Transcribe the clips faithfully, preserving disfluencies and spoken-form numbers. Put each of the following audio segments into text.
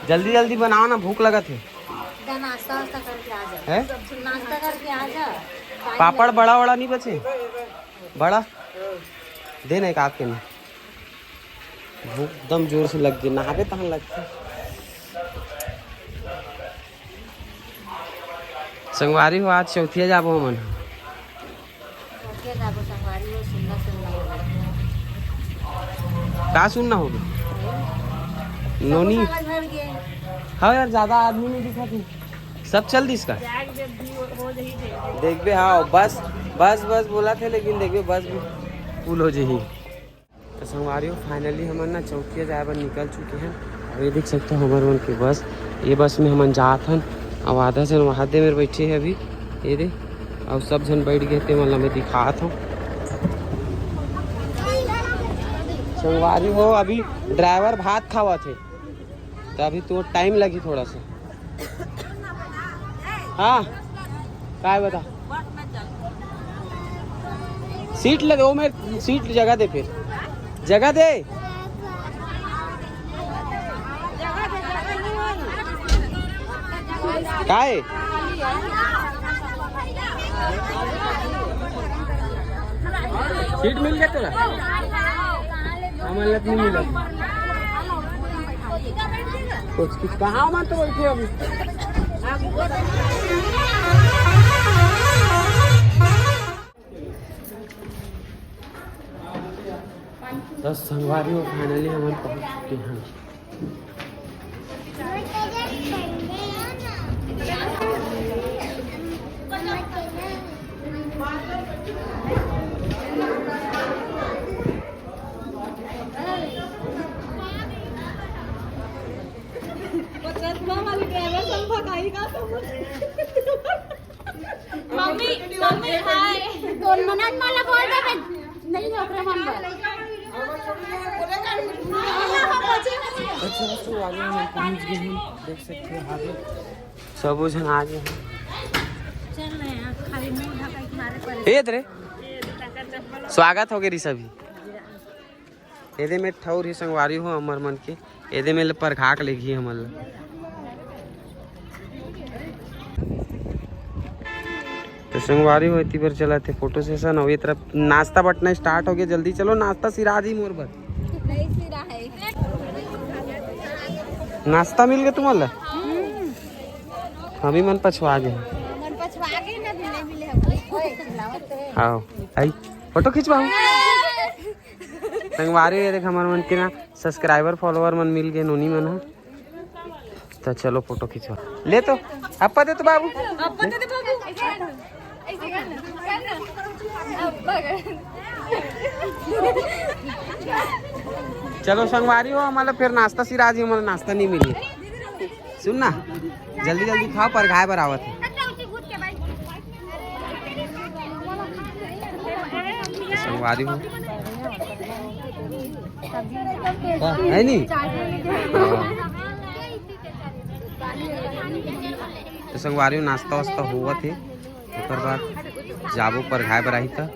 जल्दी जल्दी बनाओ ना, भूख लगत हे। जा नाश्ता वास्ता करके आ जा। हैं? नाश्ता करके आ जा। पापड़ बड़ा वड़ा नहीं बचे? बड़ा दे ना एक आध के ना। भूख एकदम जोर से लग गई, नहाबे तहन लगथे। संगवारी हो, आज चौथिया जाबो हमन। चौथिया जाबो संगवारी हो, सुन्ना सुन्ना हो। का सुन्ना हो गे? नोनी। हाँ यार, ज्यादा आदमी नहीं दिखा थी, सब चल दिस का। देखबे, हाँ, बस, बस, बस बोला थे, लेकिन देखबे, बस भी फुल हो जाही। तो संगवारी हो, finally हमन ना चौथिया जाए बर निकल चुके हैं। और ये देख सकते हो हमर मन के बस, ये बस में हमन जात हन। अब आधा जन वहाँ दे मेर बैठे हैं अभी, ये दे, और सब जन बैठ गए थे, मतलब मैं दिखात हूँ। संगवारी हो, अभी ड्राइवर भात खावा थे, तो अभी तो टाइम लगी थोड़ा सा। हाँ, काय बता? सीट ले दो, मैं सीट जगह दे, फिर जगह दे। काय? सीट मिल गया तेरा? हमारे लिए नहीं मिला। कुछ कुछ कहाँ मत बैठे अभी। दस संगवारी हो, finally हमन पहुंच चुके हैं। चश्मा वाली ड्राइवर सब भगाई का समझ। मम्मी, मम्मी, हाय। कौन मना मला बोल दे बे। नहीं, ओकरे मन बर। अच्छा, दोस्तों, आगे हम पहुंच गए हैं, देख सकते हैं आगे सब झन आ गए हैं। चल रहे हैं, खाली मुंह ढका के मारे पड़े। ए रे, स्वागत हो गए री सभी। एदे में ठौर ही संगवारी हो हमर मन के, एदे में ले परघाक लेगी हमन ला। तो संगवारी हो, इतनी बार चला थे फोटो सेशन, और ये तरफ नाश्ता बटना स्टार्ट हो गया। जल्दी चलो, नाश्ता सिरा दी मोर बर। नहीं सिरा है। नाश्ता मिल गया तुम्हारा? हम्म। हम ही मन पछवा गए। मन पछवा गए ना, भी नहीं मिले हमको। ओए, चिल्लावत तो है। आओ, आई, फोटो खिंचवाओ। संगवारी, ये देख, हमर मन के ना सब्सक्राइबर, फॉलोअर मन मिल गए, नोनी मन ह। तो चलो, फोटो खींचो। ले तो, अप्पा दे तो बाबू। अप्पा दे दे बाबू। चलो, संगवारी हो, हमारा फिर नाश्ता सिरा जी, हमारा नाश्ता नहीं मिली। सुन ना, जल्दी जल्दी खाओ, परघाय बर आवत है। संगवारी हो। है नी? हाँ। तो संगवारी हो, नाश्ता वास्ता होवत है, ओकर बाद जाबो परघाय बर आही त।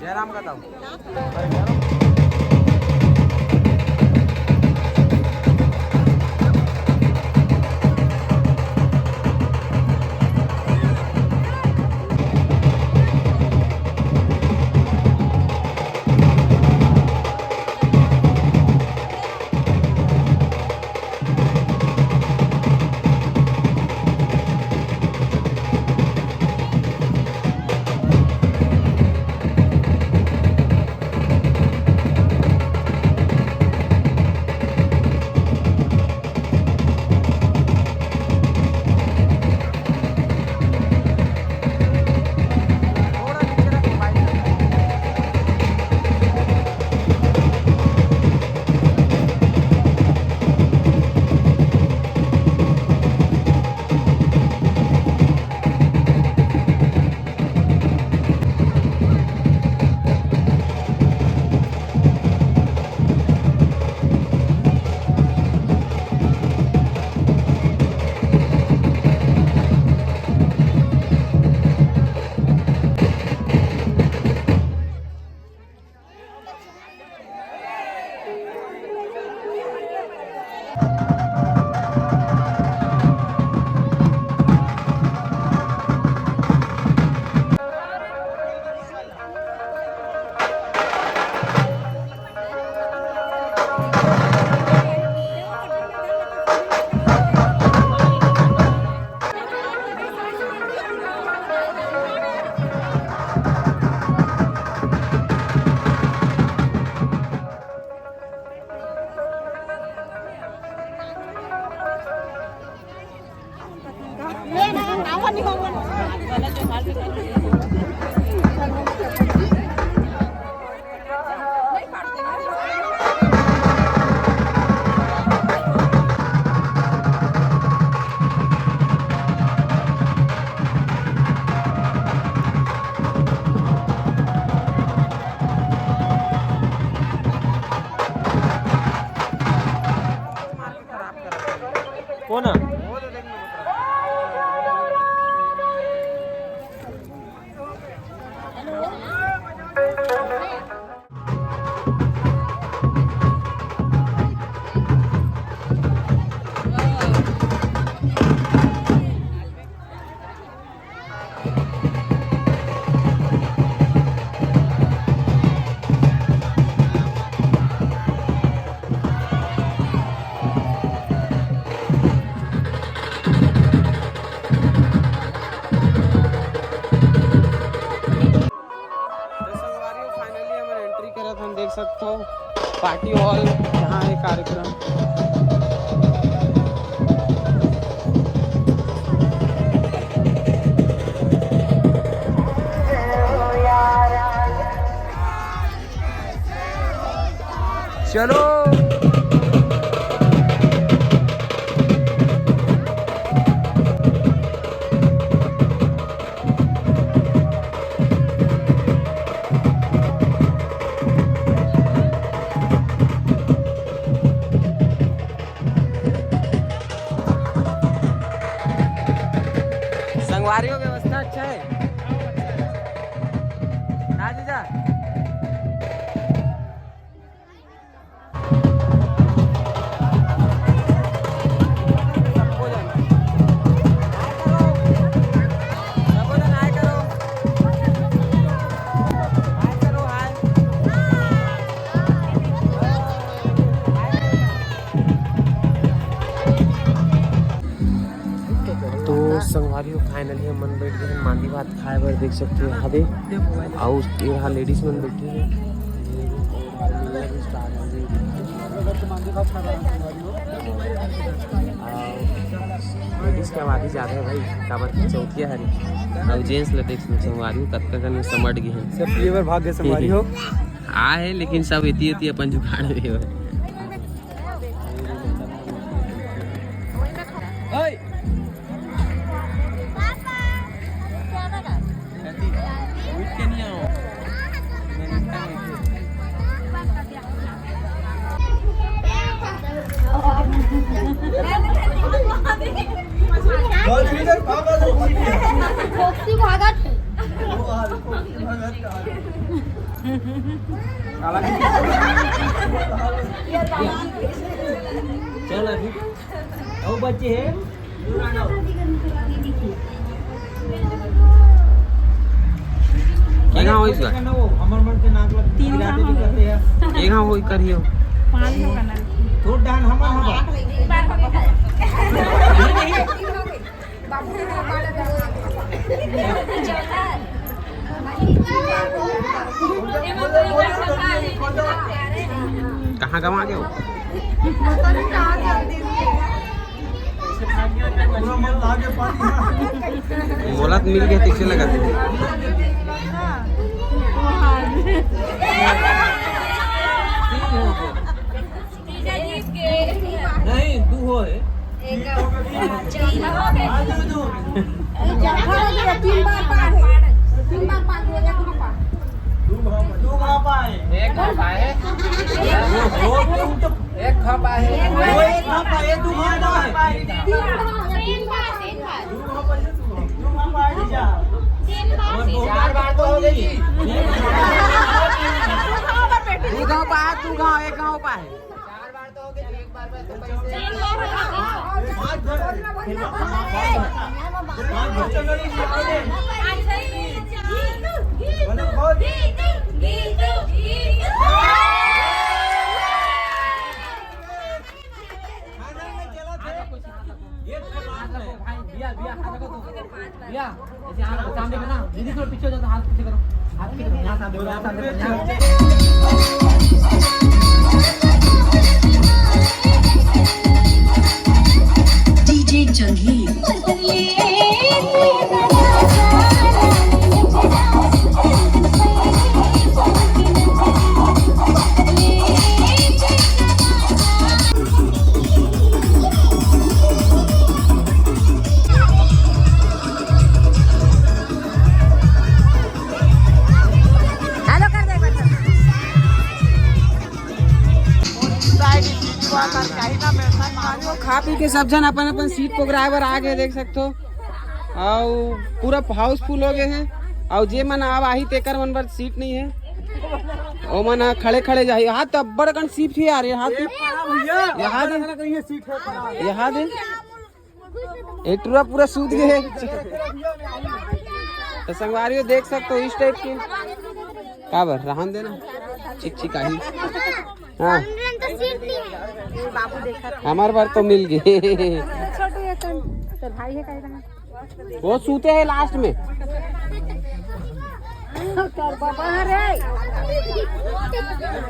जय राम का दाऊ। कोन? तो संगवारी हो, finally हमन entry करत हन, देख सकत हो party hall, यहाँ हे कार्यक्रम। चलो। संगवारी हो, व्यवस्था अच्छा हे ना जीजा? तो संगवारी हो, finally हमन बैठ गए हैं मांदी भात खाए बर। देख सकते हो, यहाँ दे, अउ यहाँ ladies मन बैठी है। Ladies के आबादी ज्यादा है भाई, काबर कि चौकिया हरे। अउ gents ल देख, संगवारी हो, कतका कन समट गए हैं। सब पिए बर भाग गए संगवारी हो। आ है, लेकिन सब एती एती अपन जुगाड़ में हे। चल अभी। अउ बच्चे हैं। केना होइस गा? हमर मन के नाक लग तीन गा हो गए। केना होई करियो? पाँच गो करना। तो डान हमर हमर। कहाँ गवा गए हो? मोला तो मिल गए, कैसे लगा? नहीं, दू हो है। एक, चार हो गए। तीन बार पार है। तीन बार पार हो गया, दू बार। दू घाव पाए। एक घाव पाए। एक घाव पाए। वो एक घाव पाए, दू घाव पाए। तीन बार, तीन बार, तीन बार। दू घाव पाए, दू घाव पाए। चार बार तो हो गई। दू घाव पाए, दू घाव, एक घाव पाए। भैया, भैया, हाथ रखो तो। भैया, ऐसे हाथ सामने करना। दीदी, थोड़ा पीछे हो जाओ तो हाथ पीछे करो। हाथ पीछे करो। यहाँ सामने करो, यहाँ सामने करो, यहाँ। DJ जंगी। खा पी के सब झन अपन अपन सीट पोगराए बर आ गए, देख सकथो। अउ पूरा हाउसफुल हो गए हे। अउ जे मन अब आही तेकर मन बर सीट नहीं है, ओ मन ह खड़े खड़े जाही। यहाँ तो अब्बड़ कन सीट हे यार, यहाँ तो, यहाँ दे, यहाँ दे। ये टुरा पूरा सूत गए। तो संगवारियों देख सकते हो इस टाइप के। का बर रहन देना, चिक चिक आही। हाँ, हमारे बार तो मिल गए। छोटू ये तो, तो भाई है, काहे का? वो सूते हैं लास्ट में।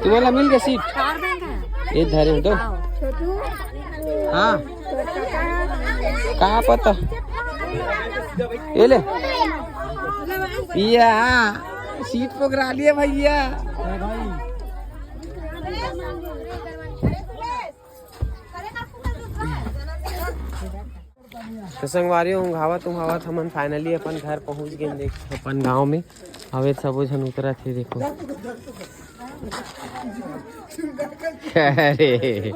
तुम्हारा मिल गया सीट। ये धरे हो तो। हाँ, कहाँ पता? ये ले। या सीट पकड़ा लिया भैया। तो संगवारी, उंघावत उंघावत हमन finally अपन घर पहुंच गए। देख, अपन गांव में हवे, सबो झन उतरत हे। देखो, अरे,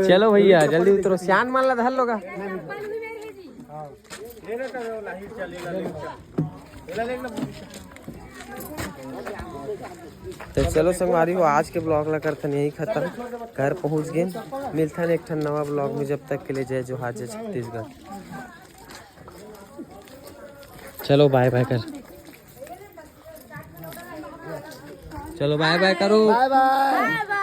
चलो भैया, जल्दी उतरो, सियान मन ला धर लोगा। तो चलो संगवारी हो, आज के vlog ला करथन यही खत्म। घर पहुंच गए, मिलथन एक ठन नवा vlog में। जब तक के लिए जय जोहार, जय छत्तीसगढ़। चलो bye bye कर, चलो bye bye करो। Bye bye।